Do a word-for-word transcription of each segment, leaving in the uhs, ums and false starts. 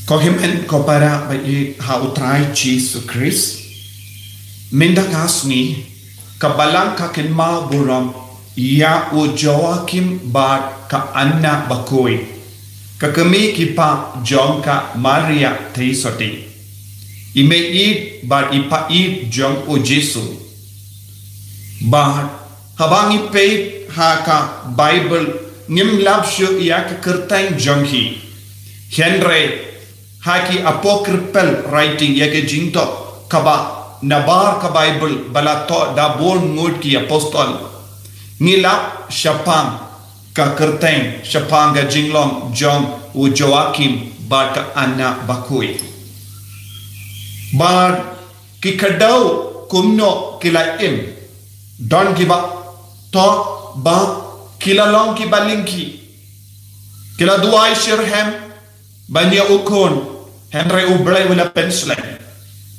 Ko hynmen ko para ba ïeit ha U Trai Jisu Khrist, mynta ka sngi ka Balang ka kynmaw burom ïa u Joachim bad ka Anna bakhuid, ka kmie ki kpa jong ka Maria Theisotti, i meiieid bad i paieid jong U Jisu. Bad haba ngi peit ha ka Baibl, ngim lap shuh ïa ka kyrteng jong hi. Hynrei ha ki apocryphal writing, ïa ka jingthoh kaba nabar ka Baibl ba la thoh da bun ngut ki apostol, ngi lap shaphang ka kyrteng, shaphang ka jinglong jong u Joachim bad ka Anna bakhuid. Bad ki kdew kumno ki la im? Don kiba thoh ba ki la long kiba lyngkhi. Ki la duwai shitrhem ban ïoh u khun, hynrei U Blei u la pynslem.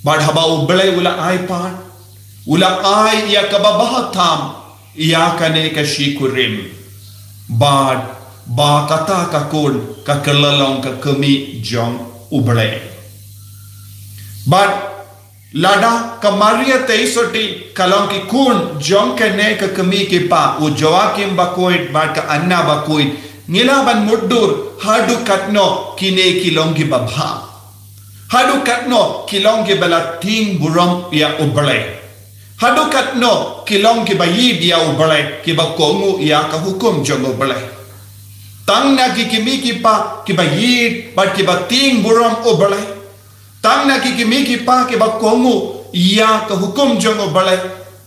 Bad haba U Blei u la ai pat, u la ai ïa kaba bha tam ïa kane ka shikurim. Bad ba kata ka khun ka kylla long ka kmie jong U Blei. Bad lada ka Maria Theisotti ka long ki khun jong kane ka kmie ki kpa, u Joachim bakhuid bad ka Anna bakhuid, ngi lah ban mutdur haduh katno kine ki long kiba bha. Haduh katno ki long kiba la tieng burom ïa U Blei. Haduh katno ki long kiba ïeit ïa U Blei, kiba kohnguh ïa ka hukum jong U Blei. Tang na ki kmie ki kpa kiba ïeit bad kiba tieng burom U Blei. Tang na ki kmie ki kpa kiba kohnguh ïa ka hukum jong U Blei.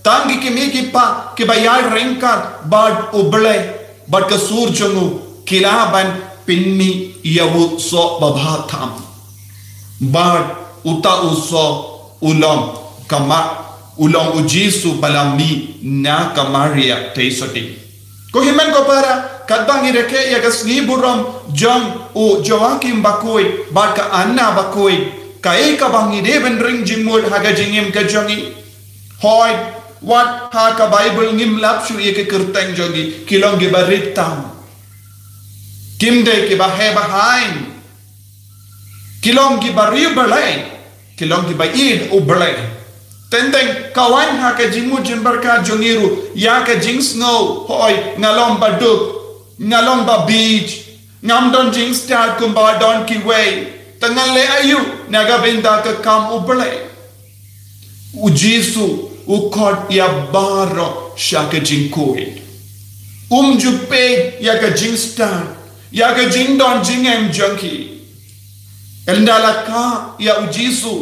Tang ki kmie ki kpa kiba ïai ryngkat bad U Blei bad ka sur jong u, ki lah ban pynmih ïa u soh ba bha tam. Bad uta u soh u long ka ma, u long U Jisu ba la mih na ka Maria Theisotti. Ko hynmen ko para, katba ngi rakhe ïa ka sngi burom jong u Joachim bakhuid bad ka Anna bakhuid, kaei kaba ngi dei ban ring jingmut ha ka jingim ka jong ngi? Hooid, wat ha ka Baibl ngim lap shuh ïa ka kyrteng jong ngi, ki long kiba rit tam. Kim dei kiba heh ba haiñ. Ki long kiba riewblei, ki long kiba ïeit U Blei. Teng teng ka wan ha ka jingmut jingpyrkhat jong ngi ruh ïa ka jingsngew, hooid, nga long ba duk, nga long ba bieit, ngam don jingstad kumba don kiwei, te ngan leh aïu na ka bynta ka kam U Blei. U Jisu u khot ïa baroh sha ka jingkhuid. Um ju peit ïa ka jingstad, ïa ka jingdon jingem jong ki. Ynda la kha ïa U Jisu,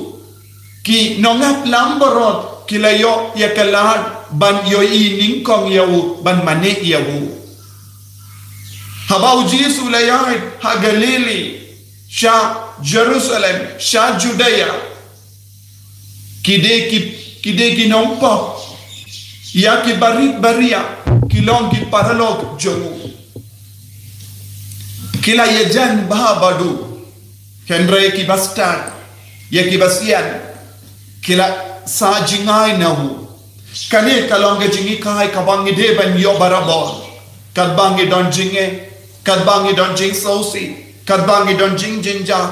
ki nongap lam baroh ki la ïoh ïa ka lad ban ïohi nyngkong ïa u, ban mane ïa u. Haba U Jisu u la ïaid ha Galili, sha Jerusalem, sha Judea, ki dei ki, ki dei ki nongpop ïa ki barit baria, ki long ki paralok jong u. Ki la ïajan bha bad u, hynrei ki bastad, ïa ki basian, ki la sah jngai na u. Kane ka long ka jinghikai kaba ngi dei ban ïoh barabor. Katba ngi don jingeh, katba ngi don jingsngewsih, katba ngi don jingjynjar,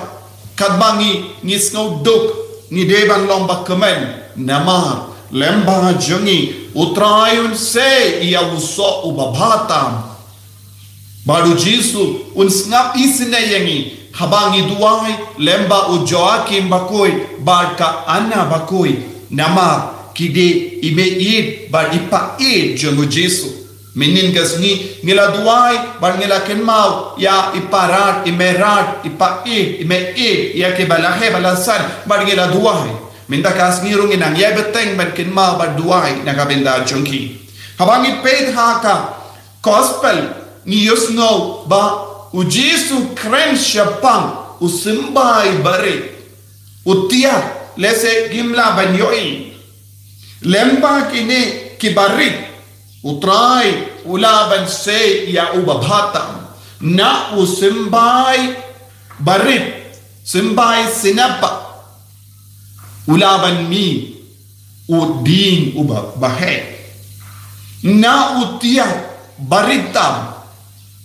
katba ngi, ngi sngew duk, ngi dei ban long ba kmen. Namar lyngba jong ngi U Trai un sei ïa u soh uba bha tam. Bad U Jisu un sngap isynei ïa ngi haba ngi duwai lyngba u Joachim bakhuid bad ka Anna bakhuid. Namar ki dei i meiieid bad i paieid jong U Jisu. Mynhynnin ka sngi ngi la duwai bad ngi la kynmaw ïa i parat, i meirat, i paieid, i meiieid, ïa kiba la heh ba la san, bad ngi la duwai. Mynta ka sngi ruh ngi nang ïai bteng ban kynmaw bad duwai na ka bynta jong ki. Haba ngi peit ha ka Gospel, ngi ïohsngew ba U Jisu u kren shaphang u symbai barit. U thiah, lehse ngim lah ban ïohi. Lyngba kine ki barit, U Trai u lah ban sei ïa uba bha tam. Na u symbai barit, symbai synapbah, u lah ban mih u dieng uba, ba heh. Na u thiah barit tam,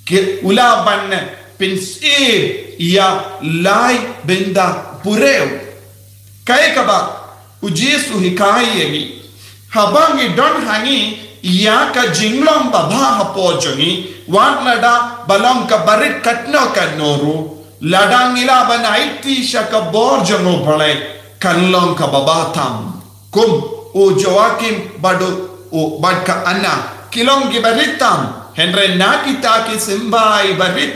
ki, u lah ban pynsyier ïa lai bynta briew. Kaei kaba u Jisu hikai ïa ngi? Haba ngi don ha ngi ïa ka jinglong babha hapoh jong ngi, wat lada ba long ka barit katno katno ruh, lada ngi lah ban aiti sha ka bor jong U Blei, kan long kaba bha tam. Kum u Joakim bad u, u bad ka Anna ki long ki barit tam, hynrei na kita ki symbai barit,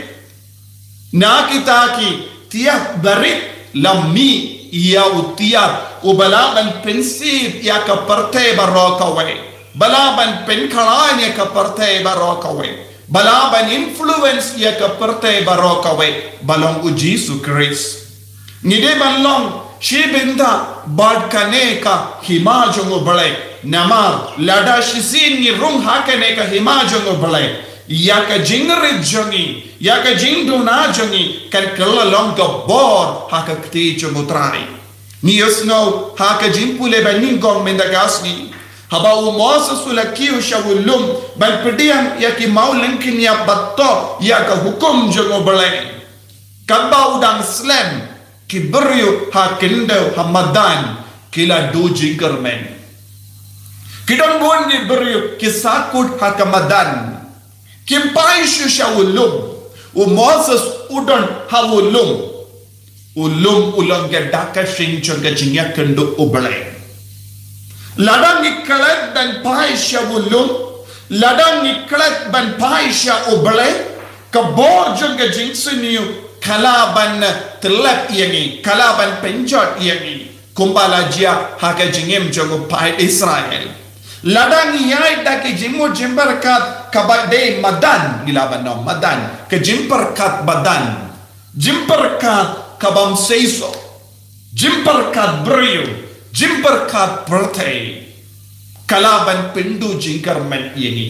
na kita ki tiar barit, la mih ïa u tiar uba lah ban pynsyier ïa ka pyrthei baroh kawei, ba lah ban pynkhlaiñ ïa ka pyrthei baroh kawei, ba lah ban influence ïa ka pyrthei baroh kawei, ba long u Jisu Khrist. Ngi dei ban long shi bynta bad kane ka hima jong U Blei, namar lada shisien ngi rung ha kane ka hima jong U Blei, ïa ka jingrit jong ngi, ïa ka jingduna jong ngi kan kylla long ka bor ha ka kti jong U Trai. Ngi ïohsngew ha ka jingpule ba nyngkong mynta ka sngi, haba u Moses u la kiew sha u lum ban pdiang ïa ki mawlyngkynïap bad thoh ïa ka hukum jong U Blei, katba u dang slem, ki briew ha khyndew ha madan ki la duh jingkyrmen. Ki don bun ki briew ki sahkut ha ka madan. Kim phai shuh sha u lum. U Moses u don ha u lum. U lum u long ka dak ka shyieng jong ka jingïakynduh U Blei. Lada ngi klet ban phai sha u lum, lada ngi klet ban phai sha U Blei, ka bor jong ka jingsniew ka lah ban tyllep ïa ngi, ka lah ban pynjot ïa ngi, kumba la jia ha ka jingim jong u paid Israel. Lada ngi ïaid da ki jingmut jingpyrkhat kaba dei madan, ngi lah ban ong madan, ka jingpyrkhat madan, jingpyrkhat ka bym seisoh, jingpyrkhat briew, jingpyrkhat pyrthei, ka lah ban pynduh jingkyrmen ïa ngi.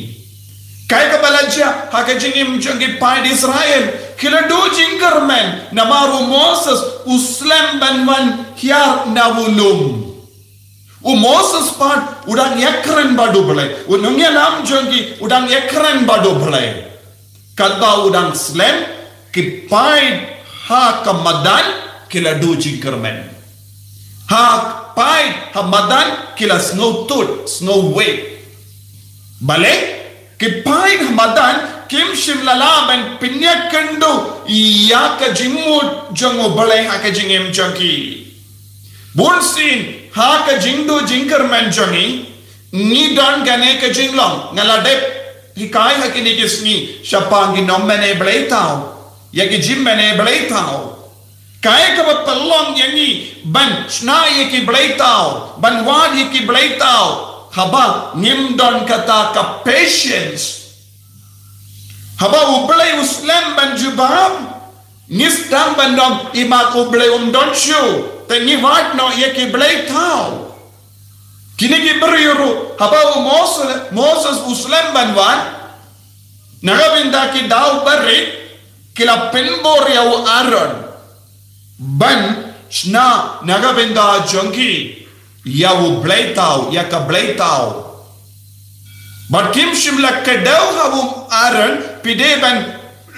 Kaei kaba la jia ha ka jingim jong ki paid Israel, ki la duh jingkyrmen namar u Moses u slem ban wan hiar na u lum. U Moses pat u dang ïakren bad U Blei, u nongïalam jong ki u dang ïakren bad U Blei. Katba u dang slem, ki paid ha ka madan ki la duh jingkyrmen. Ha paid ha madan ki la sngewthuh, sngewwei. Balei? Ki paid ha madan kim shym la lah ban pynïakynduh ïa ka jingmut jong U Blei ha ka jingim jong ki. Bunsien ha ka jingduh jingkyrmen jong ngi, ngi don kane ka jinglong. Nga la dep hikai ha kine ki sngi shaphang ki nongmane bleithaw, ïa ki jingmane bleithaw. Kaei kaba pynlong ïa ngi ban shna ïa ki bleithaw, ban wad ïa ki bleithaw, haba ngim don kata ka patience. Haba U Blei u slem ban jubab, ngi sdang ban ong, i mat, U Blei um don shuh, te ngi wad noh ïa ki bleithaw. Kine ki briew ruh, haba u Moses, Moses u slem ban wan, na ka bynta ki daw barit, ki la pynbor ïa u Aaron ban shna na ka bynta jong ki ïa u bleithaw, ïa ka bleithaw. Bad kim shym la kdew ha u Aaron, phi dei ban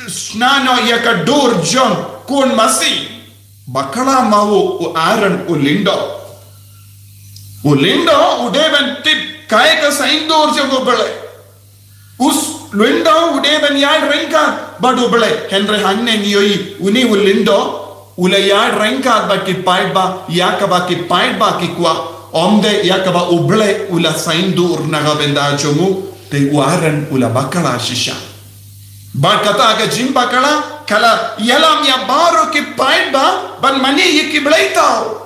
shna noh ïa ka dur jong khun masi. Bakla ma u, u Aaron u lyngdoh. U lyngdoh, u dei ban tip kaei ka saiñdur jong U Blei. U lyngdoh u dei ban ïaid ryngkat bad U Blei. Hynrei hangne ngi ïohi une u lyngdoh u la ïaid ryngkat bad ki paidbah, ïa kaba ki paidbah ki kwah, ym dei ïa kaba U Blei u la saiñdur na ka bynta jong u. Te u Aaron u la bakla shisha. Bad kata ka jingbakla ka la ïalam ïa baroh ki paidbah ban mane ïa ki bleithaw.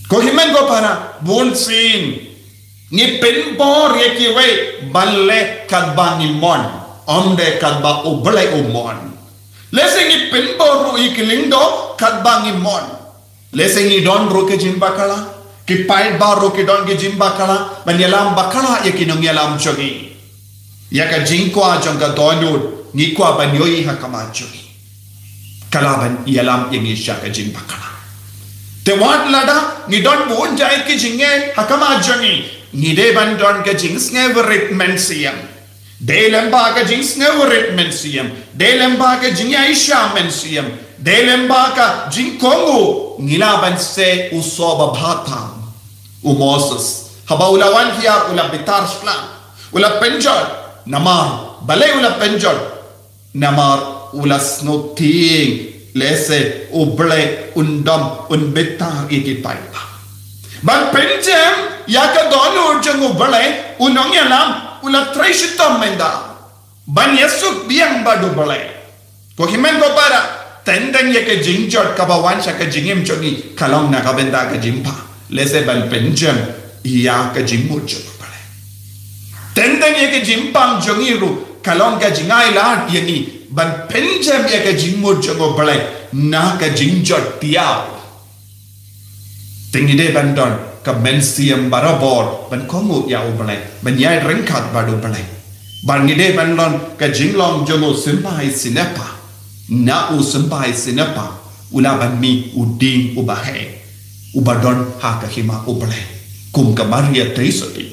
Ko hynmen ko para, bunsien ngi pynbor ïa kiwei ban leh katba ngi mon, ym dei katba U Blei u mon. Lehse ngi pynbor ruh ïa ki lyngdoh katba ngi mon. Lehse ngi don ruh ki jingbakla, ki paidbah ruh ki don ki jingbakla ban ïalam bakla ïa ki nongïalam jong ngi. Ïa ka jingkwah jong ka dohnud ngi kwah ban ïohi ha khmat jong ngi. Ka lah ban ïalam ïa ngi sha ka jingbakla. Te wat lada ngi don bun jait ki jingeh ha khmat jong ngi, ngi dei ban don ka jingsngewrit mynsiem. Dei lyngba ka jingsngewrit mynsiem, dei lyngba ka jingïaishah mynsiem, dei lyngba ka jingkohnguh ngi lah ban seh u soh babha tam. U Moses, haba u la wan hiar, u la bitar shlak, u la pynjot, namar, balei u la pynjot? Namar u la sngewthiang, lehse u Blei un dom, un bitar ïa ki paidbah. Ban pynjem ïa ka dohnud jong u Blei, u nongïalam u la trei shitom mynta ban ïasuk biang bad u Blei. Ko hynmen ko para, teng teng ïa ka jingjot kaba wan sha ka jingim jong ngi ka long na ka bynta ka jingpang. Lehse ban pynjem ïa ka jingmut jong u Blei. Teng teng ïa ka jingpang jong ngi ruh ka long ka jingai lad ïa ngi ban pynjem ïa ka jingmut jong u Blei na ka jingjot tiaw. Te ngi dei ban don ka mynsiem barabor ban kohnguh ïa u Blei, ban ïai ryngkat bad u Blei. Bad ngi dei ban don ka jinglong jong u symbai sniper. Na u symbai sniper u lah ban mih u dieng uba heh, uba don ha ka hima u Blei, kum ka Maria Theisotti.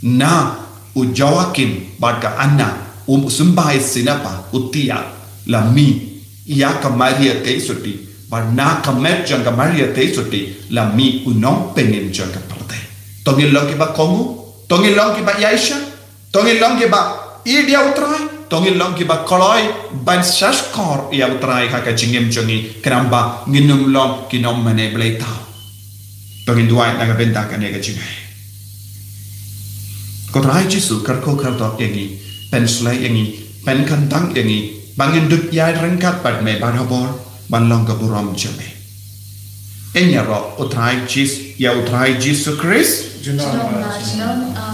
Na u Joakim bad ka Anna, u symbai sniper u thiah, la mih ïa ka Maria Theisotti, bad na ka met jong ka Maria Theisotti la mih u nongpynim jong ka pyrthei. To ngin long kiba kohnguh, to ngin long kiba ïaishah, to ngin long kiba ïeit ïa u Trai, to ngin long kiba kloi ban shahshkor ïa u Trai ha ka jingim jong ngi, khnang ba ngin ym long ki nongmane blei thaw. To ngin duwai na ka bynta kane ka jingai. Ko Trai Jisu, kyrkhu kyrdoh ïa ngi, pynshlei ïa ngi, pynkyntang ïa ngi ba ngin dup ïai ryngkat bad me barabor ban long ka burom jong me. Ngin ïaroh u Trai Jis, ïa u Trai Jisu Khrist. Junom la junom.